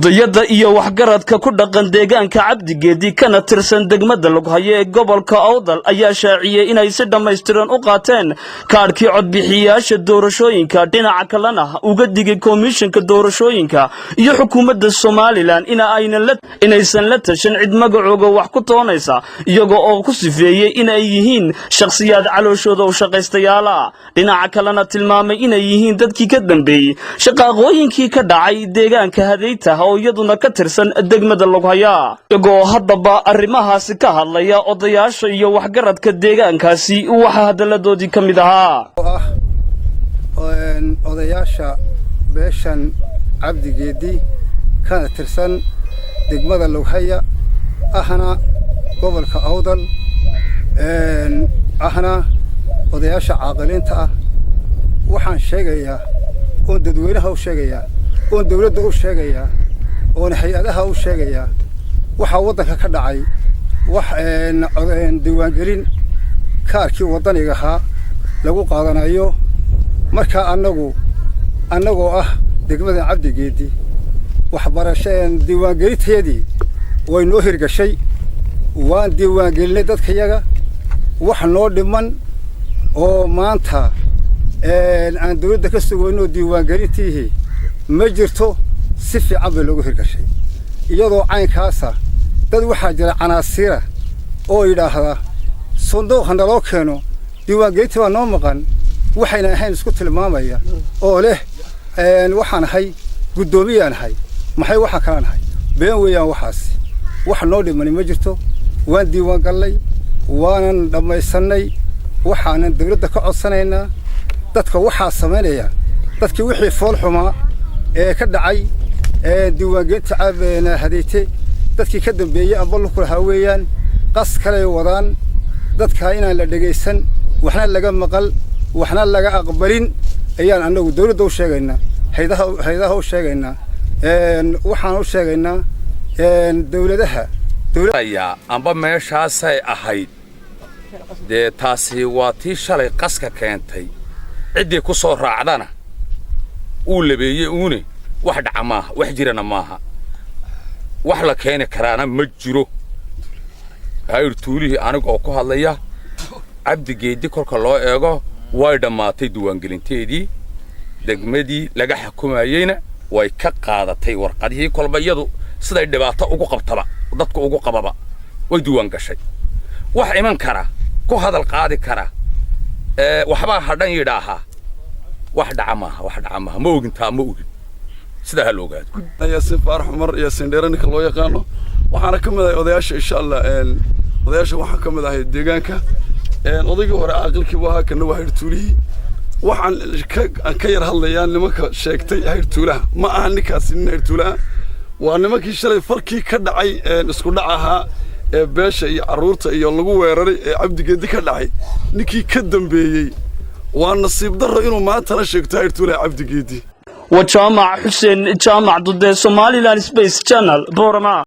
Odayada iyo waxgaradka ku dhaqan deegaanka Cabdigeedi, kana tirsan degmada Lughayo ee gobolka Awdal, ayaa shaaciyey inay si dhammaystiran u qaateen kaadhkii codbixiyayaasha doorashooyinka. Dhinaca kalena uga digay komishanka doorashooyinka iyo xukuumadda Somaliland inaysan la tashan cid magacooga wax ku toonaysa, iyaga oo ku sifeeyey inay yihiin shakhsiyaad calooshooda u shaqaystayaala. Dhinaca kalena tilmaamay inay yihiin dadkii ka dambeeyey shaqaaqooyinkii ka dhacay deegaanka Hadayta, oo iyaduna ka tirsan degmada Lughaya. Iyagoo haddaba arrimahaasi ka hadlaya odayaasha iyo waxgaradka deegaankaasi, waxaa hadalladoodii ka mid ahaa: Ah, odayaasha beeshan Cabdigeedi, kana tirsan degmada Lughaya, ahna gobolka Awdal, ahna odayaasha caaqiliinta ah, waxaan sheegayaa oon dadweynaha u sheegayaa oon dawladda u sheegayaa oon hay-adaha u sheegayaa, waxaa waddanka ka dhacay wax diiwaangelin kaarkii waddaniga ahaa lagu qaadanayo. Markaa annagu, annagoo ah degmada Cabdigeedi, waxbarasho diiwaangelinteedii way noo hirgashay. Waan diiwaangelinay dadkayaga. Wax noo dhiman oo maanta aan dawladda ka sugayno diiwaangelintiihii ma jirto. Si fiican bay loogu hirgashay. Iyadoo caynkaasa, dad waxaa jira canaasiira oo yidhaahda sanduuqa naloo keeno, diiwaangelintii baa noo maqan, waxayna ahayn isku tilmaamaya oo leh waxaan ahay guddoomiyaan ahay, maxay waxaan kalaan ahay. Been weeyaan waxaasi. Wax noo dhimani ma jirto. Waan diiwaan gallay, waanan dhammaysannay. Waxaanan dawladda ka codsanaynaa dadka waxaa samaynaya, dadkii wixii fool xumaa ee ka dhacay diiwaangelinta Hadeyte dadkii ka dambeeyey amba lug ku lahaa weeyaan. Qas kalay wadaan. Dadkaa inaan la dhegaysan, waxna laga maqal, waxna laga aqbalin ayaan annagu dawladda u sheegaynaa, hay-adaha u sheegaynaa. Waxaan u sheegaynaa dawladaha. Amba meeshaasay ahayd dee. Taasi waa tii shalay qaska keentay. Ciddii ku soo raacdana uu labeeyey uune. Wax dhaca maaha, wax jirana maaha, wax la keeni karaana ma jiro. Hayr tuulihii, aniga oo ku hadlaya Cabdigeeddi, kolka loo eego way dhammaatay diiwaangelinteedii. Degmadii laga xukumayeyna way ka qaadatay warqadihii. Kolba iyadu siday dhibaato ugu qabtaba dadku ugu qababa way diiwaan gashay. Wax iman kara, ku hadal qaadi kara, waxbaa hadhan yidhaahaa, wax dhaca maaha, wax dhaca maaha. Ma ogin taa, ma ogin. Sidaa ha la ogaado. Yaasin Faarax Cumar, Yaasin Dheere ninka loo yaqaano. Waxaana ka mid ahay odayaasha, insha Allah, odayaasha waxaan ka mid ahay deegaanka. Odaygii hore caaqilkii buu ahaa, kana waa hayrtuulihii. Waxaan aan ka yar hadlayaa nimanka sheegtay hayrtuulaha. Ma aha ninkaasi nin hayrtuulaha. Waa nimankii shalay farkii ka dhacay, isku dhac ahaa ee beesha iyo carruurta iyo lagu weeraray ee Cabdigeedi ka dhacay, ninkii ka dambeeyey. Waa nasiib darro inuu maantana sheegto hayrtuulaha Cabdigeedi. Waa Jaamac Xuseen Jaamac Dude, Somaliland Space Channel, Boorama.